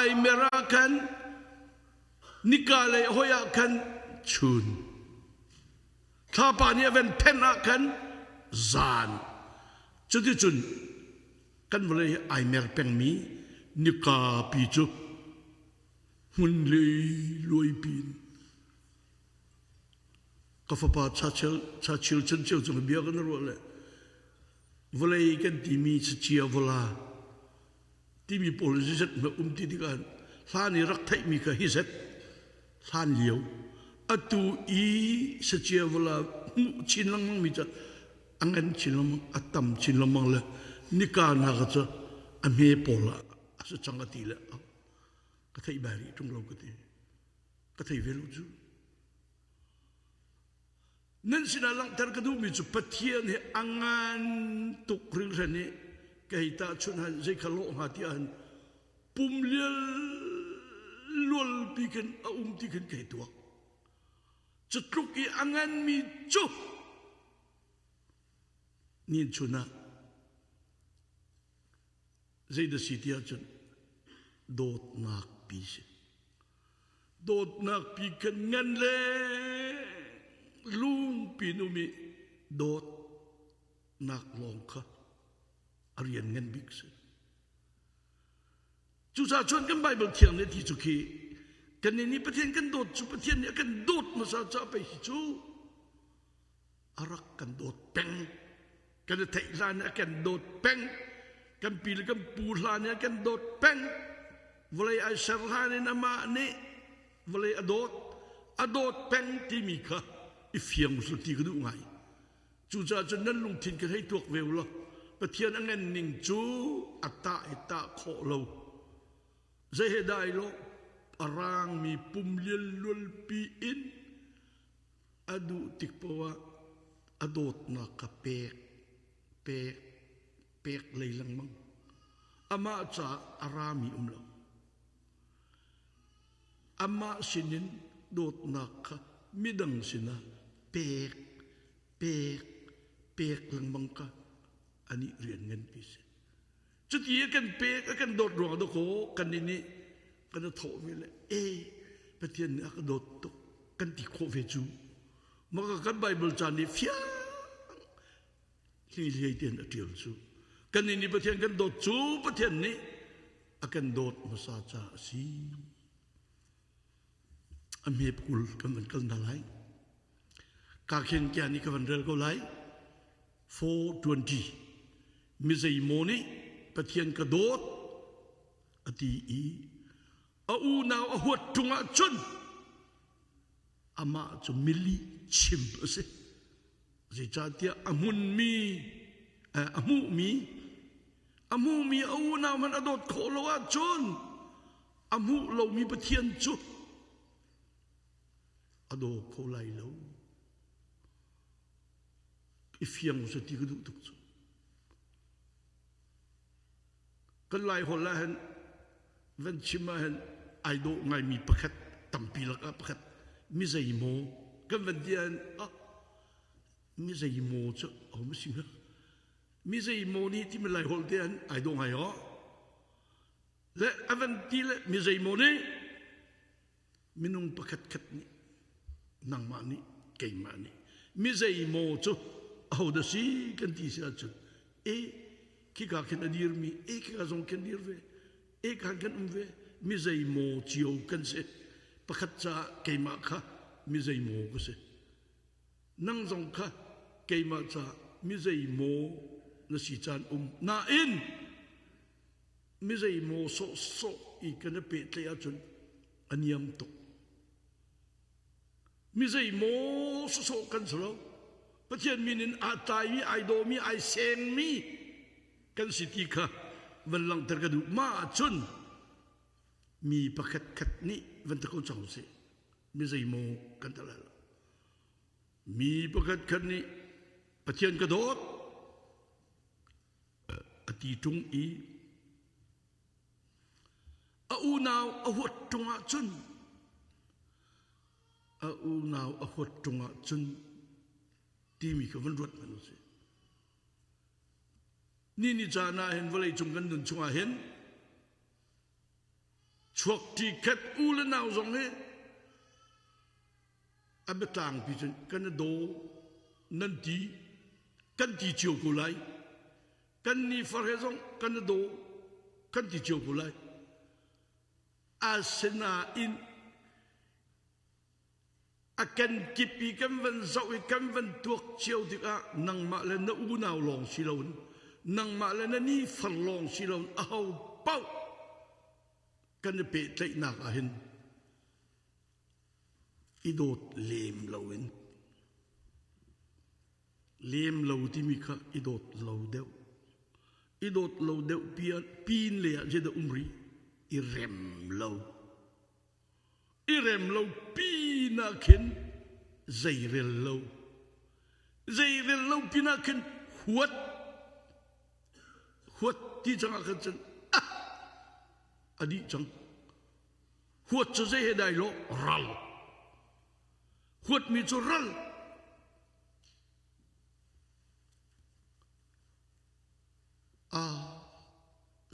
Ai mer ah khan nika lei hoi ah khan chun. Thlapa nih a van phenh ah khan zan. Cuticun kan vawlei hi ai mer pengmi nika pi cu hmun lei luai pin ka fapa chachel chachil chan cheu cung bia kan ruah le vawlei kan timi chia vola timi pawl zizet na um ti tikah hlan i rak theihmi kha hi zet hlan lio atu i sachia vola hmuh chin lengmang mi cu a ngan chin lengmang a tam chin lengmang le nika na ka cu a hme pawl ah a si cang a ti le ka theih bai rih ṭung lo ka ti ka thei ve lo cu Nan sinah langhter ka duhmi cu Pathian hi a ngan tuk hringhran i ka hei tahchunh han zei kha lawh hnga ti ahhin pum lial lualpi khin a um ti khin ka hei tuak. Cu tluk i a nganmi cu nin chun ah zei dah si ti ahcun dawtnak pi si. Dawtnak pi kan ngan le lungpi num i dawtnak lawng kha a rian ngan bik si. Cucaah cun kan Bible thiang nih ti cu khi kan nih Pathian kan dawt cu Pathian nih a kan dawt hmasa caah pei hi cu a rak kan dawt peng. Kan i theih hlan a kan dawt peng. Kan pi le kan pu hlan a kan dawt peng. Vawlei ai ser hlan in amah nih vawlei a dawt a dawt peng timi kha i fiang usla ti ka duh ngai. Cucaah cun nan lungthin kan hei tuak ve ulaw Pathian a ngan ning cu a tah i tah khawh lo. Zei he dah ai lawh? A rangmi pum lial lualpi in A duh tik paoh ah a dawtnak kha pek, pek, pek lei lengmang. Amah caah a rami um lo. Amah sinin dawtnak kha midang sinah pek, pek, pek lengmang kha anih rian nganpi si. Cuti a kan pek, a kan dawt ruang dakaw kan nih kan i thawh ve le e Pathian nih a ka dawt tuk kan ti khawh ve cu. Maka kan Bible caan nih fiang hlihliai tein a ṭial cu. Kan nih nih Pathian kan dawt cu Pathian nih a kan dawt hmasa ca a si. A hme 20 kan van kal hna lai. Ka khin kya nih ka van rel ko lai. 420 mi zeimaw nih Pathian ka dawt a ti i a unau a huat ṭung ahcun amah cu mili chim a si. Zeicahtiah a hmunmi a hmuhmi a hmuhmi a unau hmanh a dawt khawh lo ahcun a hmuh lomi Pathian cu a daw kho lai lo. I fiang u ti ka duh tuk cu. Kan lai holh ah hin van chim ah hin ai dawh ngaimi pakhat tampi lakah pakhat mi zeimaw kan van ti ahhin ah mi zeimaw cu a um si hnga mi zeimaw nih timi lai holh te an ai dawh ngai aw le a van ti le mi zeimaw nih minung pakhat khat nih nangmah nih keimah nih mi zeimaw cu aho dah si kan ti si ahcun e khika khin a dirmi e khika zong khin dir ve e khan kan um ve mi zeimaw cio kan si pakhat caah keimah kha mi zeimaw ka si nang zong kha keimah caah mi zeimaw na si caan um nain mi zeimaw sawhsawh i kan i pehtlaih ahcun a niam tuk. Mi zeimaw sawhsawh kan si lo. Pathian min in aa tlaimi, ai dawmi, ai sengmi kan si ti kha van langhter ka duh. Mah ahcun mi pakhat khat nih van ti ko cang usih. Mi zeimaw kan ti lai lo. Mi pakhat khat nih Pathian ka dawt a ti ṭung i a unau a huat ṭung ahcun a unau a huat ṭung ahcun timi kha van ruat hmanh usih. Ni ni caan ah hin vawlei cung kan nun chungah hin Chuak ṭi khat u le nau zong hi a biatlangpi cun kan i daw nan ti kan ti cio ko lai. Kan nifar he zong kan i daw kan ti cio ko lai. Asinain a kenkip i kan van zoh i kan van tuak cio tikah nangmah le na unau lawng si loin nangmah le na nifar lawng si loin aho paoh kan i pehtlaihnak ah hin i dawt lem loin lem lo timi kha i dawt lo deuh i dawt lo deuh pin le ah zeidah um rih i rem lo i rem lo pinah khin zeirel lo zeirel lo pinah khin huat huat ti cang ah khan cun ah a dih cang huat cu zei he dai lo ral huatmi cu ral a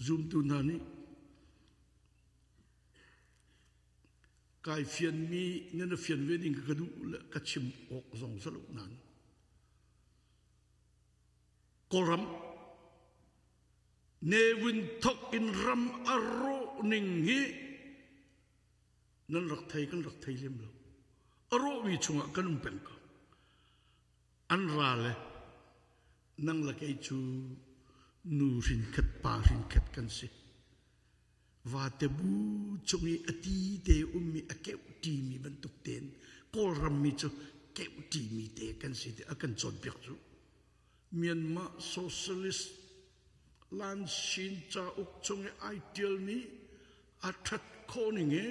zumtu hna nih Kai fianmi nan fian ve ding ka duh le ka chim awk zong si lo nain Kawlram Ne Win thok in ram a rawh ning hi nan rak thei kan rak thei lem lo. A rawhmi chungah kan um peng ko. An ra le nang le kei cu nu hrin khat pa hrin khat kan si. Vate bu cung i a ti te ummi a keuh ṭimi bantuk tein Kawlram mi cu keuh ṭimi te kan si ti a kan cawnpiak cu. Myanmar Socialist Lanshin cauk chung i ai ṭialmi a ṭhat khawh ning i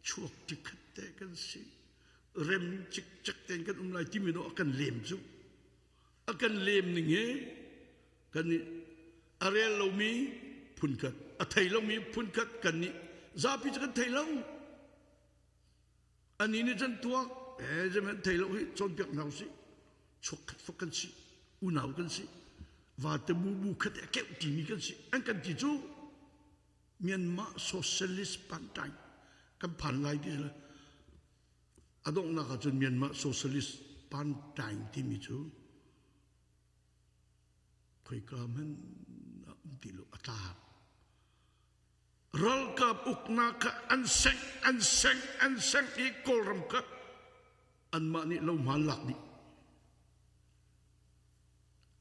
chuak ṭikhat te kan si. Rem cikcek tein kan um lai timi dawh a kan lem cu. A kan lem ning hi kan nih a rel lomi phunkhat a thei lomi phunkhat kan nih zapi cu kan thei lo ani nih cun tuak eh zeihmanh thei lo hi cawnpiak hna usih chuakkhat fak kan si unau kan si vate bu bu khat a keuh timi kan si an kan ti cu Myanmar Socialist Party kan phan lai ti la a donghnak ah cun Myanmar Socialist Party timi cu Khoika hmanh ah um ti lo a tlak. Ralkap uknak kha an sengh, an sengh, an sengh i Kawlram kha anmah nih lohma an lak dih.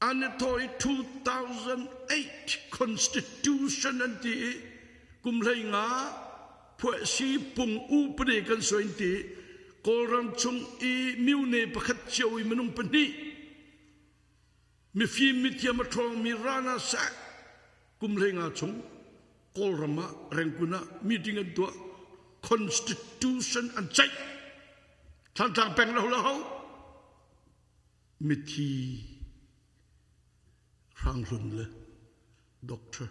An i thawh i 2008 Constitution an ti i kum hlei nga phuahsi pung upade kan suai an ti i Kawlram chung i myone pakhat cio i minung pahnih Mifim mithiam a ṭhawngmi Rana seh kum 15 chung Kawlram ah Rangoon ah meeting an tuah constitution an ceih Thantlang peng lo lo mithi Hranghlun le Doctor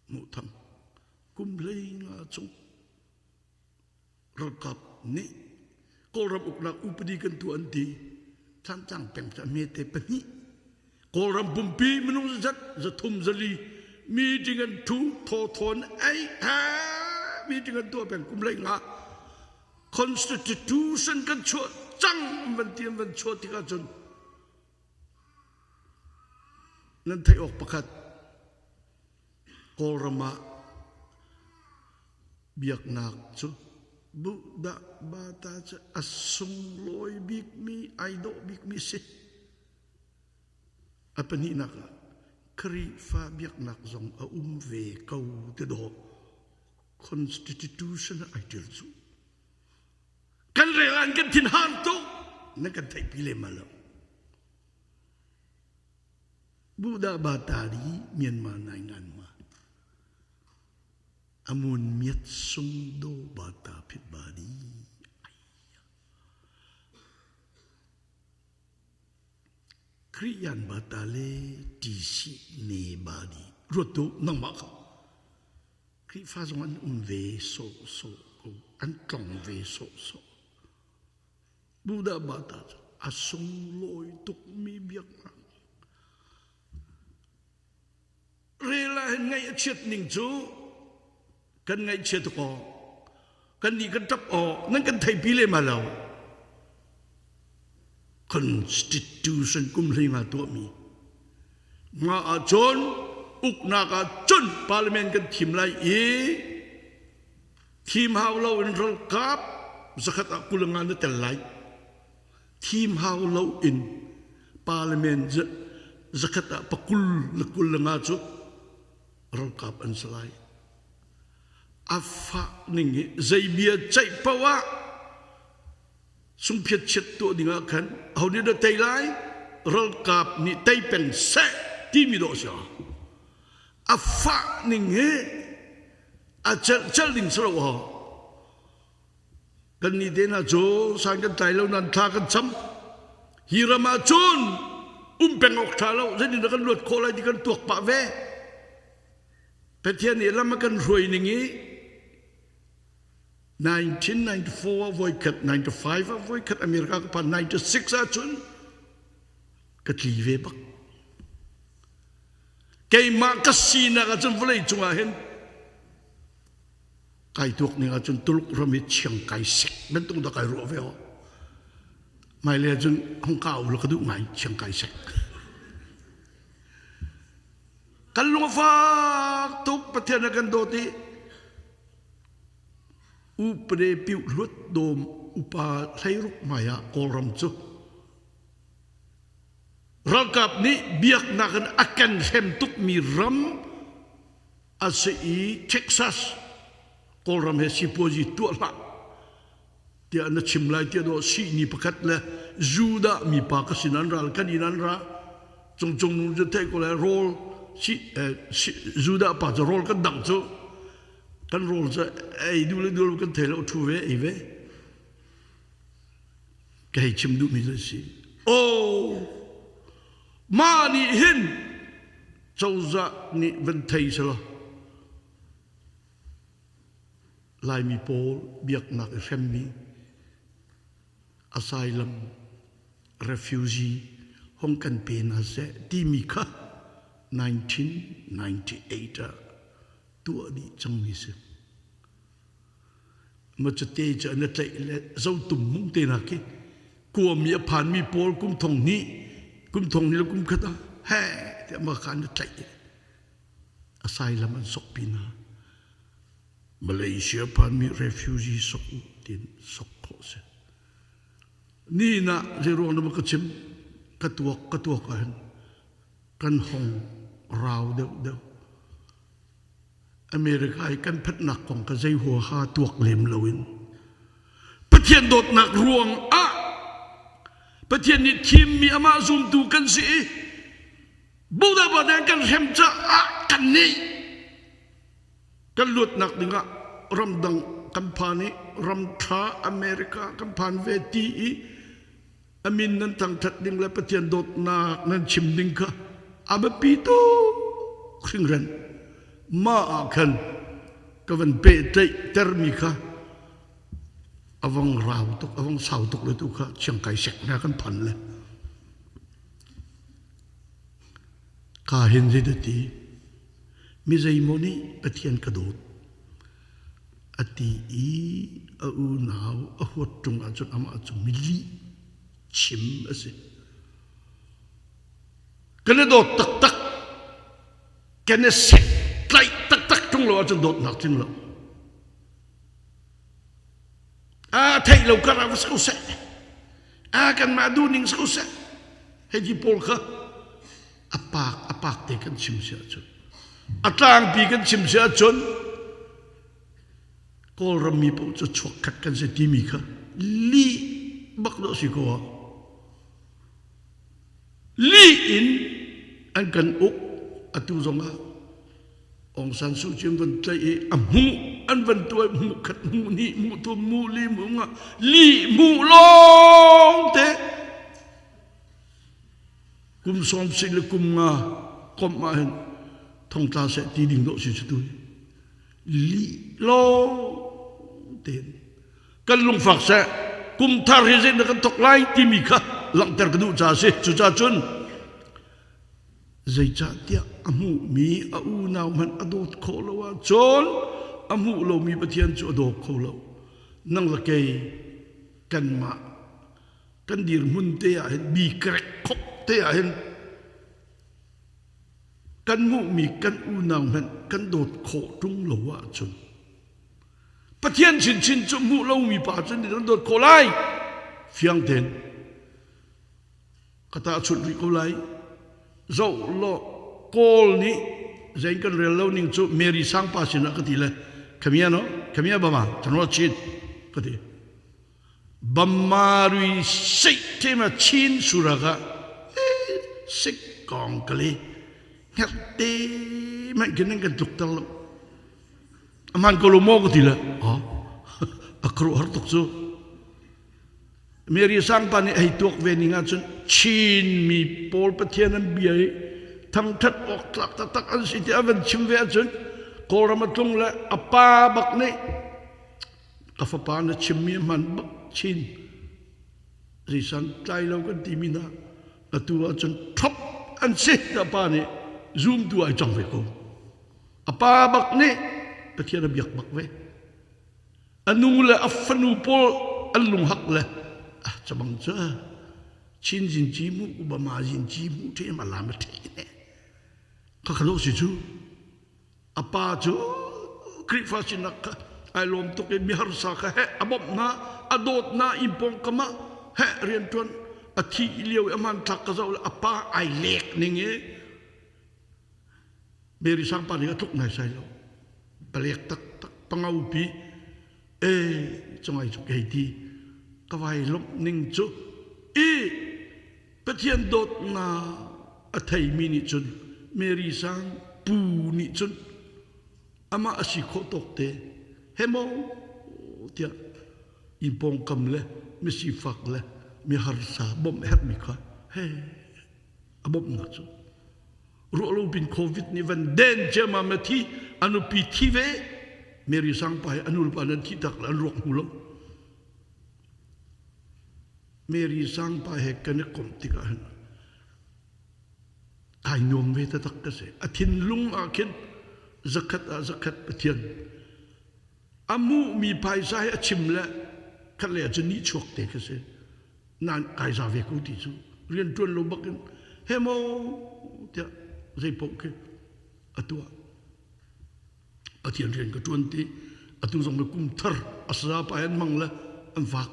Hmuhthang kum 15 chung ralkap nih Kawlram uknak upadi kan tuah an ti. Thantlang peng cu a hmete pahnih. Kawlram pumpi minung zat zathum zali meeting an thu thawthawn ei he meeting an tuah peng kum lei nga constitution kan chuah cang van ti an van chuah tikah cun nan theih awk pakhat Kawlram ah biaknak cu Buddha bata cu a sunglawi bikmi ai dawh bikmi si. A pahnihnak ah Khrihfa biaknak zong a um ve ko ti dawh constitution ai ṭial cu. Kan rel an kan thinhang tuk na kan theihpi lem lo. Buddha bata di Myanmar nai ngan ma. Amun miat sung do bata phit ba di. Kriyan bata le tisi ne ba di. Ruat tu nangmah kha. Khrihfa zong an um ve so so ko. An tlong ve so so. Buddha bata cu a sunglawi tukmi biaknak. Rel ah hin ngaih a chiat ning cu. Kan ngaihchia tuk aw. Kan nih kan ṭap aw. Nan kan theipi lem lo. Constitution kum 15 tuahmi. Nga ahcun uknak ahcun parliament kan thim lai i thim hau lo in ralkap zakhat ah 25 na tel lai. Thim hau lo in parliament zakhat ah pakul le 25 cu ralkap an si lai. A fah ning hi zei bia ceih paoh ah sungphiat chiat tuah ding ah khan aho nih dah tei lai ralkap nih tei peng seh timi dawh si a fah ning hi a celh celh ding si lo ho kan nih te hna cu san kan tlai lo nan thla kan cham hi ram ah cun um peng awk ṭha lo zeitin dah kan luat khawh lai ti kan tuak pah ve Pathian nih lam a kan hruai ning i 1994 ah voikhat 95 ah voikhat America ka phan 96 ah cun ka tli ve bak keimah ka sinak ah cun vawlei cungah hin kai tuak ning ah cun Tuluk ram i chiang kai sek bantuk dah kai ruah ve ho hmailei ah cun hong ka u la ka duh ngai chiang kai sek kan lung a fak tuk Pathian a kan dawt i upade piuh hlut dawm upa 16 hmai ah Kawlram cu ralkap nih biaknak in a kan hrem tukmi ram a si i Texas Kawlram he sipuazi tuah hlah tiah na chim lai tiah dawh sihni pakhat le Judah mipa ka sin an ral kan in an ra cungcung nu cu theih ko lai rawl si Judah pa cu rawl kan dang cu kan rawl cu ei duh le duh lo kan thei lo thu ve ei ve ka hei chim duhmi cu si oh mah nih hin cozah nih van thei selaw Laimi pawl biaknak i hremmi asylum refugee hong kan pe hna seh timi kha 1998 ah tuah dih cangmi si. Ma cute cu an tlaih le zotum mung te na khi kuami a phanmi pawl kum thong hnih kum thong hnih le kum khat ah he tiah ma kha an tlaih asylum an sok pi hna. Malaysia phanmi refugee sok u tiin sok khawh si. Ni na zeiruang na ka chim ka tuak ka tuak ahhin kan hong rau deuh deuh. America i kan phatnak kong ka zei huaha tuak lem loin Pathian dawtnak ruang ah Pathian nih thimmi amah zumtu kan si i Buddha Badan kan hrem caah kan nih kan luatnak dingah ramdang kan phan i ramṭha America kan phan ve ti i a min nan thangṭhat ding le Pathian dawtnak nan chim ding kha a biapi tuk hringhran. Mah ah khan ka van pehtlaih termi kha a vang rau tuk a vang sau tuk le tu kha chiang kai sek hna kan phan le ka hin zei ti Mi zeimaw nih Pathian ka dawt a ti i a unau a huat ṭung ahcun amah cu mi lih chim a si. Kan i dawt taktak, kan i sek tlaih taktak ṭung lo ahcun dawtnak tling lo. A theih lo kar ah va si ko seh. A kanmah duhning si ko seh. Hei ti pawl kha a pak a pak te kan chim si ahcun a tlangpi kan chim si ahcun Kawlram mi paoh cu chuakkhat kan si timi kha lih bak dawh si ko ah lih in an kan uk atu zongah Aung San Suu Kyi an van tlaih i a hmuh an van tuah hmuh khat hmuh hnih hmuh thum hmuh li hmuh nga lih hmuh lawng te Kum 70 le kum nga komh ah hin thongtla seh ti ding dawh si tu lih lawng tein kan lungfak seh kum thar hi zeidah kan thok lai timi kha langhter ka duh caah si cucaah cun zeicahtiah a hmuhmi a unau hmanh a dawt khawh lo ahcun. A hmuh lomi Pathian cu a daw kho lo. Nang le kei kanmah kan dirhmun te ah hin bi krek khop te ah hin kan hmuhmi kan unau hmanh kan dawt khawh ṭung lo ahcun Pathian chinchin cu hmuh lomi pa cu nih kan dawt khawh lai. Fiang tein ka tahchunh rih ko lai. Zoh law Kawl nih zein kan rel lo ning cu Mary sangpa sinah ka ti le khamia no khamia bama chanwa chin ka ti. Bammarui sik thema chin suraka sik kong kali hngerh te man kin kan tluk ter lo. Aman ko lo maw ka ti le a khuaruahhar tuk cu. Mary sangpa nih hei tuak ve ning ahcun Chinmi pawl Pathian an bia i thangṭhat awk tlak taktak an si ti a van chim ve ahcun Kawlram a tlung le a pa bak nih ka fapa na chimmi a hman bak chin zeisan tlai lo kan timi hna atu ahcun ṭhop an si tiah pa nih zumtu ai cang ve ko. A pa bak nih Pathian a biak bak ve. A nu le a fanu pawl an lunghak le ah cabang cu Chin zin ci mu Obama zin ci mu the ma lam a the ne. Kha khalo si cu a pa cu Khrihfa sinak kha ai lawm tuk i miharsa kha he a bawmh na a dawt na in pawng kam ah he riantuan a thi lio i a hmanthlak ka zoh le a pa ai lek ning i Mary sangpa nih a tluk naisai lo. Palek taktak pangaupi e cungai cu kei ti ka vai lawmh ning cu i Pathian dawtnak a theimi nih cun Mary sang pu nih cun amah a si khawh tawk te he maw tiah inn pawngkam le misifak le miharsa bawmh herhmi kha he a bawmhnak cu ruahlo pin covid nih van den ciammam a thi a nupi thi ve Mary sangpa hi a nulepa nan thi tak le an ruak hmu lo Mary sangpa he kan i komh tikah hin ai nuam ve taktak ka si a thinlung ah khin zakhat ah zakhat Pathian a hmuhmi phaisa hi a chim le khat le ah cun nihchuak te ka si nan kai za ve ko ti cu rian ṭuan lo bak in he maw tiah zei paoh khi a tuah Pathian rian ka ṭuan ti atu zong kum thar a saza pa an mang le an vak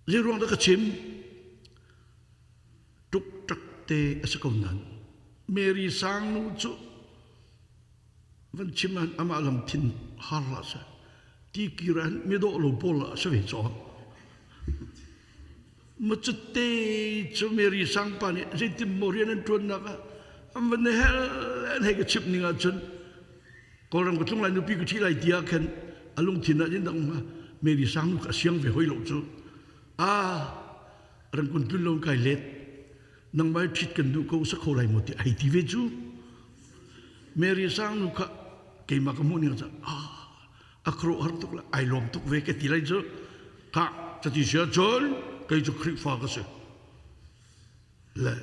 zei ruang dah ka chim tuk tak te a si ko nan Mary sang nu cu van chim an amah lam thin har la sa ti kir an mi dawh lo pawl a si ve caw ma cu te cu Mary sangpa nih zeitin maw rian an ṭuannak ah an van hel an hei ka chimh ning ahcun Kawlram ka tlung lai nupi ka ṭhi lai ti ah khan a lungthin ah dang ma Mary sang nu kha a siang ve hoi lo cu a ran kun tlun lo kai let nangmah i ṭhit kan duh ko sa kho lai maw ti ai ti ve cu Mary sang nu kha keimah ka hmuh ning ah a khuaruah har tuk le ai lawm tuk ve ka ti lai cu ka cati sia cun kei cu Khrihfa ka si le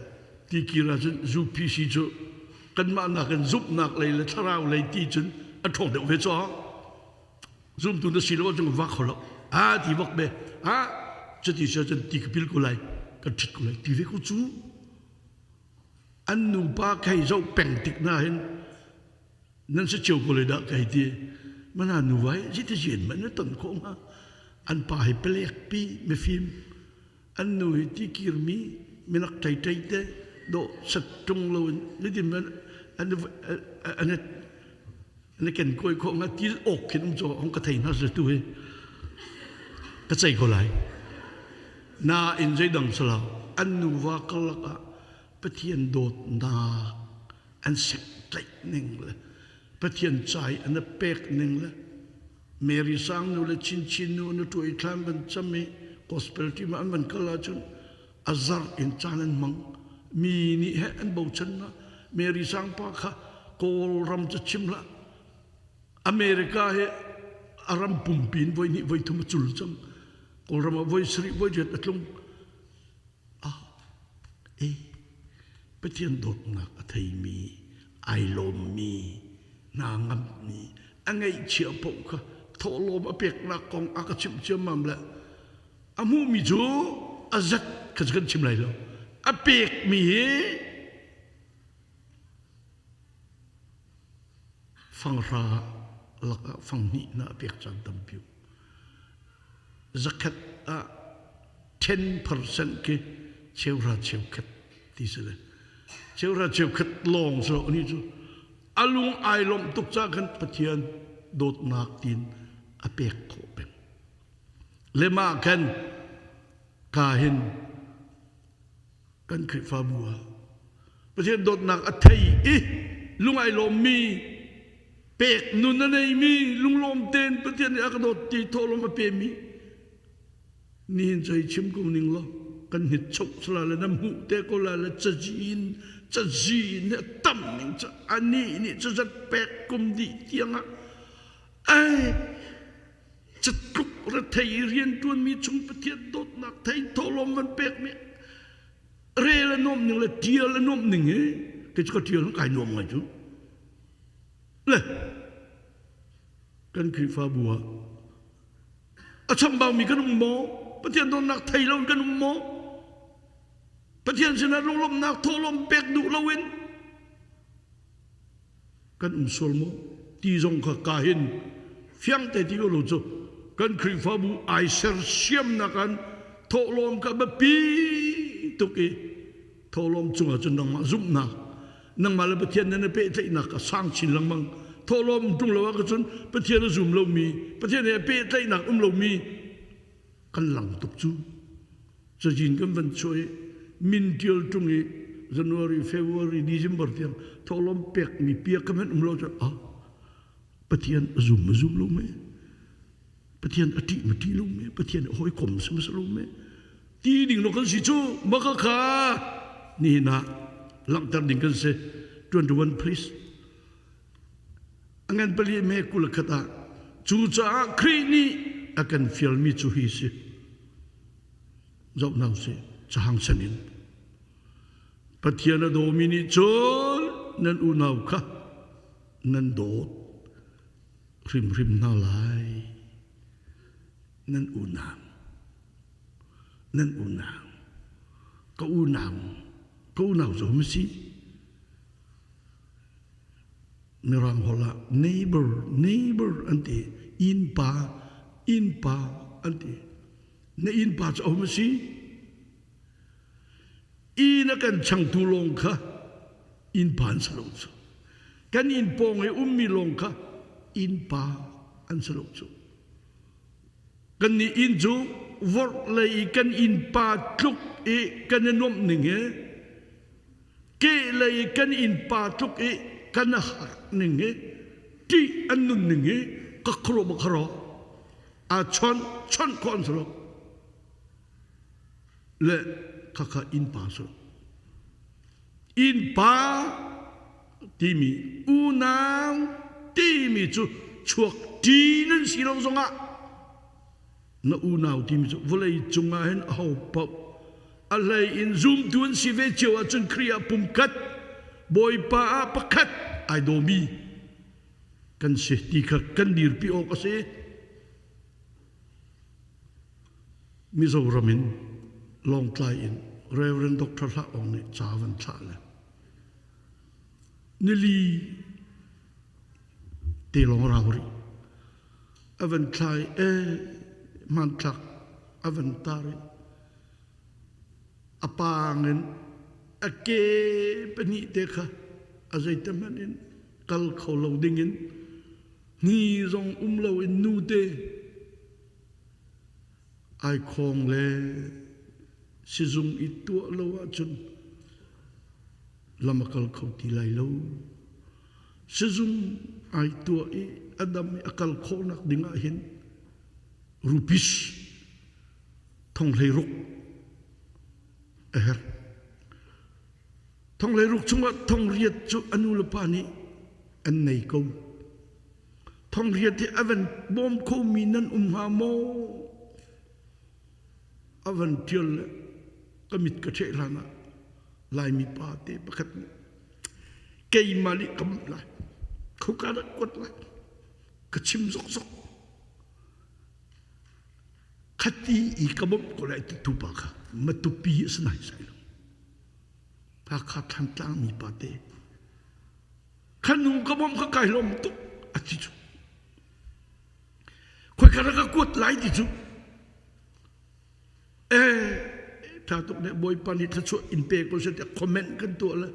ti kir ahcun UPC cu kanmah nakin zumhnak lei le thlarau lei ti cun a ṭhawng deuh ve caw zumtu na si lo ahcun va kho lo a ti bak be a cuti sia cun ti ka pil ko lai kan ṭhit ko lai ti ve ko cu an nupa khei zoh peng tik na hin nan si cio ko le dah kai ti mana nu vai ziti zin man na ton khawh hnga an pa hi palek pi mifim an nu hi ti kirmi minak ṭei ṭei te dawh sat ṭung lo in nitin man an an an ken koi khawh hnga til awk khin um caw hong ka thei hna se tu hi ka cei ko lai na in zeidang sala an nuva karlak ah Pathian dawtnak an sek ning le Pathian cai an pek ning le Mary sang nu le Chinchin nu na tuai thlan van cam i gospel team an van kal ahcun a zarh in caan an hmang mi nih he an bochan na Mary sang pa kha Kawlram cu chim hlah America he a ram pumpi in voi hnih voi thum a cul cang Kawlram ah voi sarih voi riat a tlung Ah, e, Pathian dawtnak a theimi, ai lawmmi, hna ngammi, A ngeihchia paoh kha thawhlawm a peknak kong a ka chimh ciammam le a hmuhmi cu a zat kha kan chim lai lo. A pekmi hi fanghra lakah fanghnih na a pek caan tampi. Zakhat ah 10% khi cheuhra cheukhat ti si le cheuhra cheukhat lawng si lo ani cu a lung ai lawmh tuk ca khan Pathian dawtnak tin a pek khawh peng. Le mah khan ka hin kan Khrihfabu ah Pathian dawtnak a thei i lung ai lawmmi pek nun a neimi lunglawm tein Pathian nih a ka dawt ti thawhlawm a pemi nihin cei chim ko ning law kan hit chok sala le na hmuh te ko la le cazin cazin nih a tam ning cu anih nih cazat pek kum dih tiangah ai catluk rethei rianṭuanmi chung Pathian dawtnak thei thawhlawm van pekmi rel a nuamh ning le ṭial a nuamh ning hi kei cu ka ṭial kai nuam ngai cu le kan Khrihfabu ah a chambaumi kan um maw Pathian dawtnak thei lo kan um maw Pathian sinah lunglawmhnak thawhlawm pek duh loin kan um sual maw ti zong kha ka hin fiang te ti lo cu kan Khrihfabu ai sersiamnak an thawhlawm kha biapi tuk i thawhlawm cungah cun nangmah zumhnak nangmah le Pathian nan i pehtlaihnak a sang chin lengmang. Thawhlawm ṭung lo ah cun Pathian a zum lomi Pathian he pehtlaihnak um lomi kan lang tuk cu. Cazin kan van chuah i min ṭial ṭung i January, February, December tiang thawhlawm pekmi piak ka hmanh um lo cun ah Pathian a zum a zum lo me Pathian a ṭih ma ṭih lo me Pathian a hawikom si ma si lo me ti ding lo kan si cu maka kha nihin ah langhter ding kan si. 21 please. A ngan pali me 21 ah cucaah Khrih nih a kan fialmi cu hi si. Zoh hna usih cahang sen in Pathian a dawmi nih cun nan unau kha nan dawt hrimhrim hna lai. Nan unau, nan unau, ka unau, ka unau cu hum si. Mirang holh ah neighbor, neighbor an ti. Innpa, innpa an ti. Na innpa cu a si. Inn a kan changtu lawng kha innpa an si lo cu. Kan inn pawng i ummi lawng kha innpa an si lo cu. Kan nih inn cu vorh lei i kan innpa tluk i kan i nuamh ning hi kehlei kan innpa tluk i kan har ning hi ṭih an nun ning hi ka khuaruah bak haro a chon chon khawh an si lo le khakha innpa si lo. Innpa timi unau timi cu chuak ṭi nan si lo zongah na unau timi cu vawlei cungah hin aho paoh a hlei in zumtu an si ve cio ahcun Khrih ah pumkhat Bawipa ah pakhat ai dawmi kan si ti kha kan dirpi awk a si. Mizoram in Lawngtlai in Reverend Dr. Hlah Aung nih ca van thlah le nili te lawng rau rih. A van thlai e hmanthlak a van tar i a paang in a ke pahnih te kha a zeite hmanh in kal kho lo ding in hni zong um lo in nute ai khawng le sizung i tuah lo ahcun lam a kal kho ti lai lo. Sizung ai tuah i a dam i a kal khawhnak ding ah hin rupees 16,000 a herh. 16,000 chungah 8,000 cu a nu le pa nih an nei ko. 8,000 hi a van bawm khomi nan um hnga maw? A van ṭial le ka mit ka ṭheh hlan ah Laimi pa te pakhat nih keimah nih ka lai, khoka dah kuat lai. Ka chim zokzok. Khati i ka bawmh ko lai ti tu pa kha Matupi a si nai sai lo. Hakha Thlantlang mi pa te. Kha nu ka bawmh ka kai lawm tuk a ti cu. Khoi ka rak ka kuat lai ti cu. Eh, tha tuk ne Bawipa nih thluachuah in pe ko seh tiah comment kan tuah le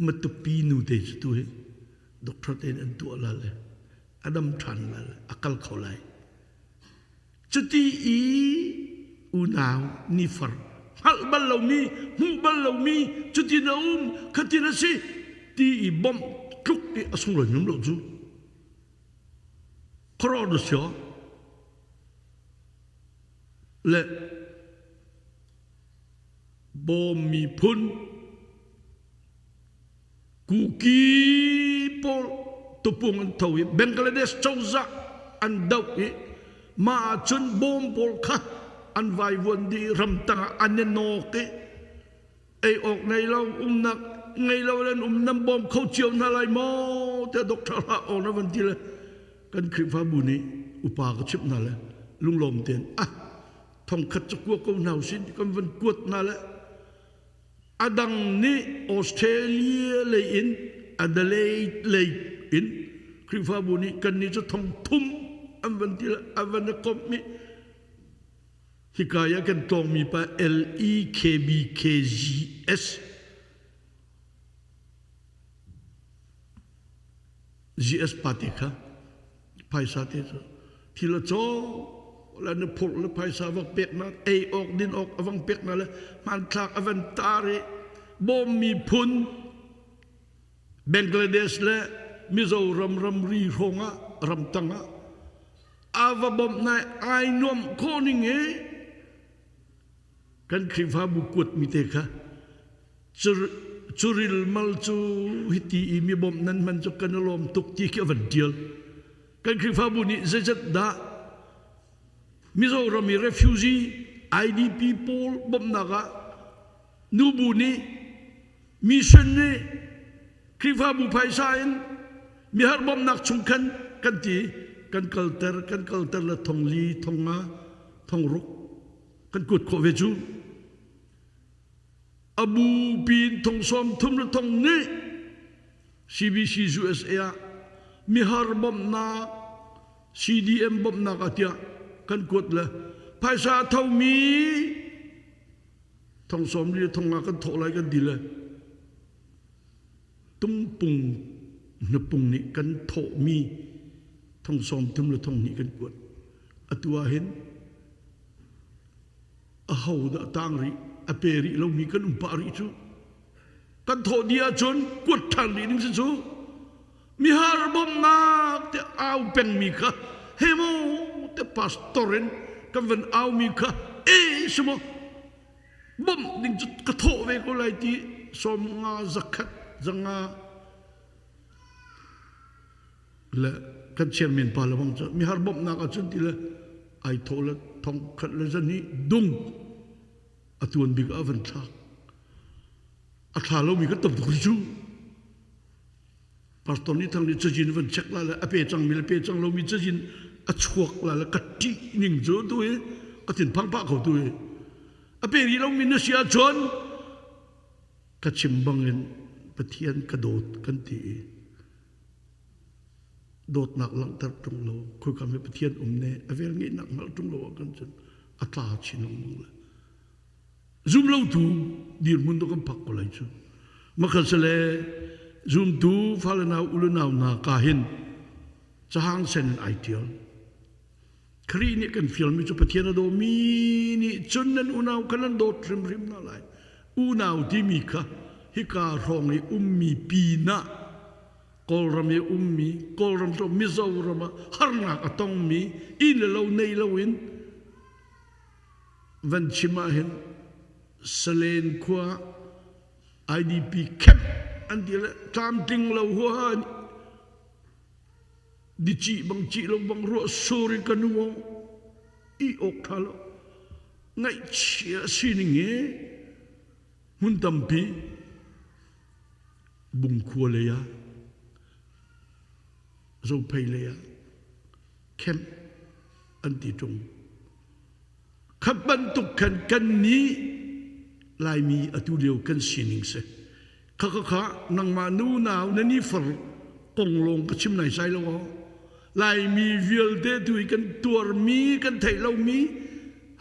Matupi nu te cu tu hi doctor tein an tuah la le a dam ṭhan la le a kal kho lai. Cuti i unau nifar hngalh bal lomi hmuh bal lomi cuti na um khati na si ti i bawmh tluk i a sunglawi num lo cu khuaruah na si le Bawm miphun Kuki pawl tupung an tho i Bangladesh cozah an doh i mah ahcun bawm pawl kha an vaivuan dih ramtang ah an i nawk i ei awk ngei lo umnak ngei lo le an um nan bawm kho cio hna lai maw tiah doctor hlah aw na van ti le kan Khrihfabu nih upa ka chimh hna le lunglawm tein ah thongkhat cu kua ko hna usih kan van kuat hna le A dang nih Australia lei in Adelaide lei in Khrihfabu nih kannih cu thong thum an van ti an van i komh i hika i a kan tlawngmi pa L E K B K G S GS pa te kha phaisa te cu thil a caw le na phurh le phaisa vak peknak ei awk din awk a vang peknak le hmanthlak a van tar i bawm miphun Bangladesh le Mizoram ramri hrawng ah ramtang ah a va bawmh nai ai nuamh khawh ning i kan Khrihfabu kuat mi te kha Curil mal cu hiti i mi bawmh nan hman cu kan i lawm tuk ti khi a van ṭial. Kan Khrihfabu nih zeizat dah Mizoram i refugee IDP pawl bawmhnak ah nubu nih mission nih Khrihfabu phaisa in mihar bawmhnak chung khan kan ti kan kalter kan kalter le thong li thong nga thong ruk kan kuat khawh ve cu. A bu pin thong sawm thum le thong nih CBC USA ah mihar bawmhnak CDM bawmhnak ah tiah kan kuat le phaisa a thomi thong sawm li thong nga kan thawh lai kan ti le tungpung hnapung nih kan thawhmi thong sawm thum le thong hnih kan kuat atu ah hin Ahodah tang rih a pe rih lomi kan um pah rih cu. Kan thawh dih ahcun kuat ṭhan rih ding si cu. Mihar bawmhnak te au pengmi kha he maw te pastor in kan van aumi kha e si maw bawmh ding cu ka thawh ve ko lai ti sawm nga zakhat zanga le kan chairman pa le bang cu mihar bawmhnak ahcun ti le ai thawh le thong khat le zan hi dung a tuan bik ah van thlak a thla lomi kan tam tuk cu pastor nih thang nih cazin van check la le a pe cang mi le pe cang lomi cazin a chuak la le ka ṭih ning cu tu hi ka thin phang pah ko tu hi a pe rih lomi na si ahcun ka chim bangin Pathian ka dawt kan ti i Dawtnak langhter ṭung lo, khoika hme Pathian um ne, a velngeihnak hngalh ṭung lo ah kan cun a tla chin lengmang le. Zum lotu dirhmun tu kan phak ko lai cu. Makhat sale zumtu fale nau ulu nau hna ka hin cahang sen in ai ṭial. Khrih nih kan fialmi cu Pathian a dawmi nih cun nan unau kha nan dawt hrimhrim hna lai. Unau timi kha hika hrawng i ummi pinah Kawlram i ummi, Kawlram cu Mizoram ah harnak a tongmi, inn le lo nei loin van chim ahhin Salen khua IDP camp an ti le tlamtling lo huaha di cih bang cih lo bang ruah sur in ka nu i awk ṭha lo ngaihchia sining hi hmun tampi Bungkhua lei ah Zophei lei ah. Camp an ti ṭung. Kha bantuk khan kan nih Laimi atu lio kan sining si. Kha kha kha nangmah nu nau na ni far kong lawng ka chim nai sai lo aw. Laimi vialte tu hi kan tuarmi kan theih lomi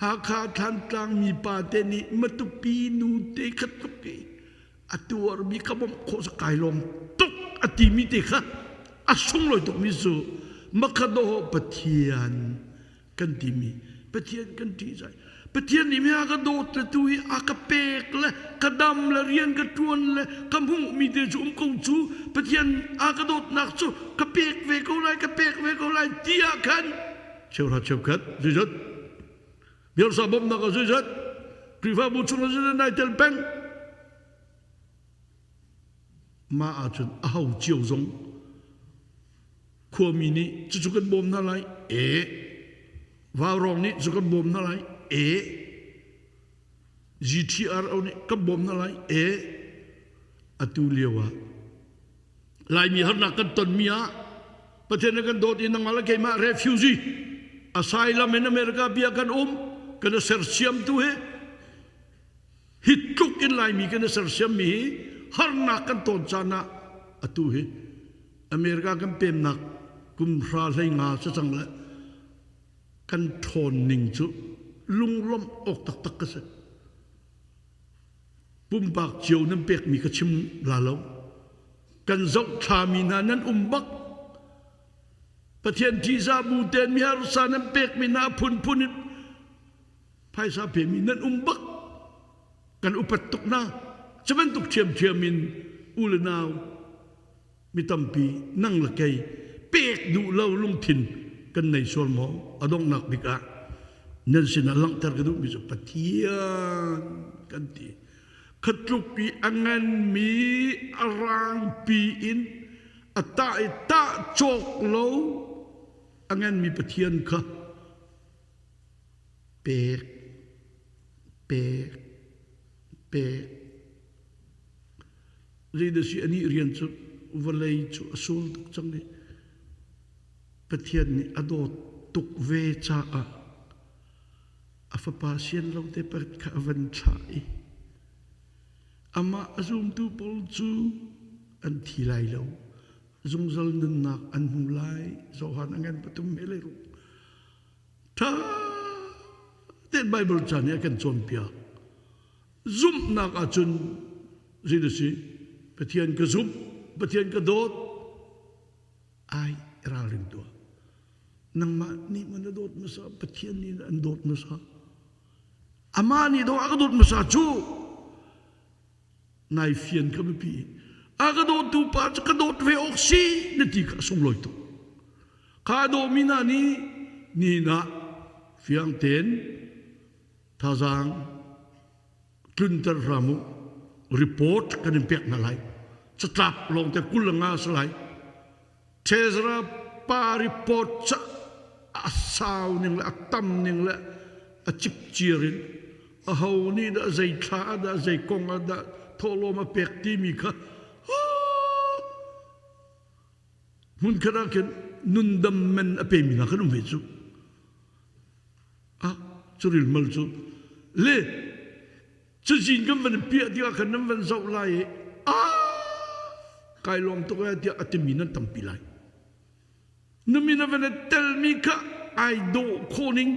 Hakha Thlantlang mipa te nih Matupi nu te khat tluk i a tuarmi ka bawmh khawh cu kai lawm tuk a timi te kha a sunglawi tukmi cu Makhado Pathian kan timi Pathian kan ṭih zai Pathian nih mi a ka dawt le tu hi a ka pek le ka dam le rian ka ṭuan le ka hmuhmi te cu um ko cu Pathian a ka dawtnak cu ka pek ve ko lai ka pek ve ko lai ti ah khan cheuhra cheukhat zeizat biarsa bawmhnak ah zeizat Khrihfabu chung ah zeizat nai tel peng mah ahcun a ho cio zong khuami nih cucu kan bawm hna lai e vaurawng nih cu kan bawm hna lai e GTRO nih kan bawm hna lai e atu lio ah Laimi harnak kan tonmi ah Pathian nih kan dawt i nangmah le keimah refugee asylum in America bia kan um kan i sersiamtu hi hi tluk in Laimi kan i sersiammi hi harnak kan ton caan ah atu hi America kan pemnak kum hra hlei nga cacang le kan ṭhawn ning cu lunglawmh awk taktak ka si. Pumpak cio nan pekmi ka chim la lo. Kan zohthlami hna nan um bak. Pathian ṭihzah bu tein mi harsa nan pekmi hna a phunphun in phaisa pemi nan um bak. Kan upat tuk hna. Cu bantuk ṭhiamṭhiam in u le nau mi tampi nang le kei pek duh lo lungthin kan nei sual maw? A donghnak bik ah nan sinah langhter ka duhmi cu Pathian kan ti. Khatluk i a nganmi a rangpi in a tah i tah cawk lo a nganmi Pathian kha pek pek pek Zeidah anih rian cu vawlei cu a sul tuk cang i Pathian nih a dawt tuk ve caah a fapa sian lo te pakhat kha a van thlah i amah a zumtu pawl cu an thi lai lo zungzal nunnak an hmu lai Johan a ngan pathum he le ruk Ṭha tein Baibal ca nih a kan cawnpiak. Zumhnak ahcun zeidah si? Pathian ka zumh, Pathian ka dawt, ai ralring tuah. Nangmah nih maw na dawt hmasa, Pathian nih an dawt hmasa. Amah nih dawh a ka dawt hmasa cu nai fian kha biapi. A ka dawtu pa cu ka dawt ve awk si na ti kha a sunglawi tuk. Kha dawmi hna nih nihin ah fiang tein thazaang tlunter hram u. Report kan in pek hna lai. Catlap lawngte 20 le nga a si lai. Treasurer pa report ca a sau ning le a tam ning le a cipcir in aho nih dah zei thla ah dah zei kong ah dah thawhlawm a pek timi kha hmunkhat ah khin nundam men a pemi hna kan um ve cu ah curil mal cu le cazin kan van piah tikah khan nan van zoh lai i a kai lawm tuk ai tiah a timi nan tampi lai na min a van telmi kha ai dawh khawh ning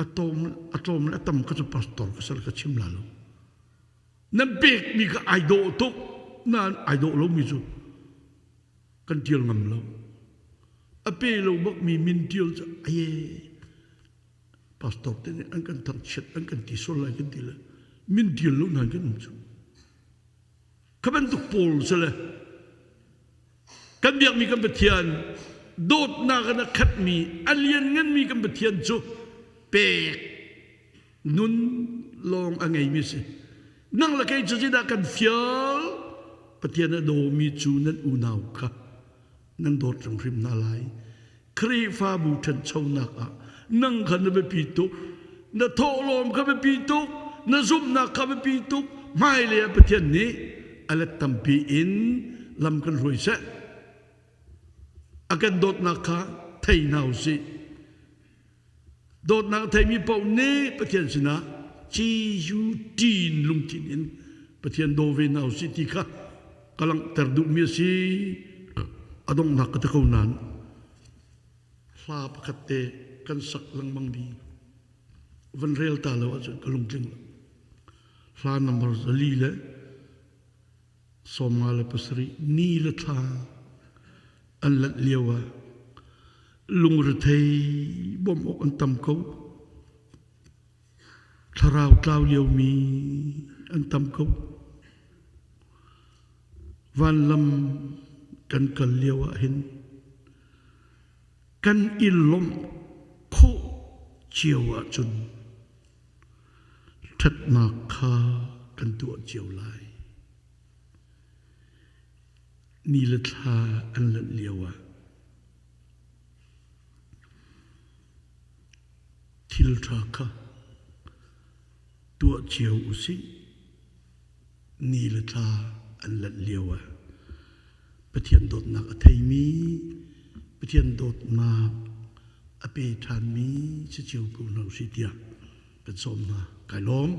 a tom a tlawm le a tam kha cu pastor ka sal ka chim la lo Nan pekmi kha ai dawh tuk nain ai dawh lomi cu kan ṭial ngam lo. A pe lo bakmi min ṭial cu aye pastor te nih an kan thangchiat an kan ti sual lai kan ti le min ṭial lo nain kan um cu. Kha bantuk pawl si le kan biakmi kan Pathian dawtnak in a khatmi a liannganmi kan Pathian cu pek nun lawng a ngeimi si. Nang le kei cu zeidah kan fial? Pathian a dawmi cu nan unau kha nan dawt hrimhrim hna lai. Khrihfabu ṭhanchonak ah nang kha na biapi tuk, na thawhlawm kha biapi tuk, na zumhnak kha biapi tuk. Hmailei ah Pathian nih a let tampi in lam kan hruai seh. A kan dawtnak kha. thei hna usih. Dawtnak a theimi paoh nih Pathian sinah CUT in lungthin in Pathian daw ve hna usih ti kha ka langhter duhmi a si. A donghnak ka ti ko nain hla pakhat te kan sak lengmangmi van rel ta lo ahcun ka lungtling lo. Hla number 457 ni le thla an lanh lio ah lungrethei bawmh awk an tam ko. Thlarau tlau liomi an tam ko. Vanlam kan kal lio ah hin kan i lawmh khawh cio ahcun ṭhatnak kha kan tuah cio lai. Ni le thla an lanh lio ah thil ṭha kha tuah cio u sih. Ni le thla an lanh lio ah Pathian dawtnak a theimi, Pathian dawtnak a pe ṭhanmi si cio ko hna usih tiah kan sawm hna. Kai lawm.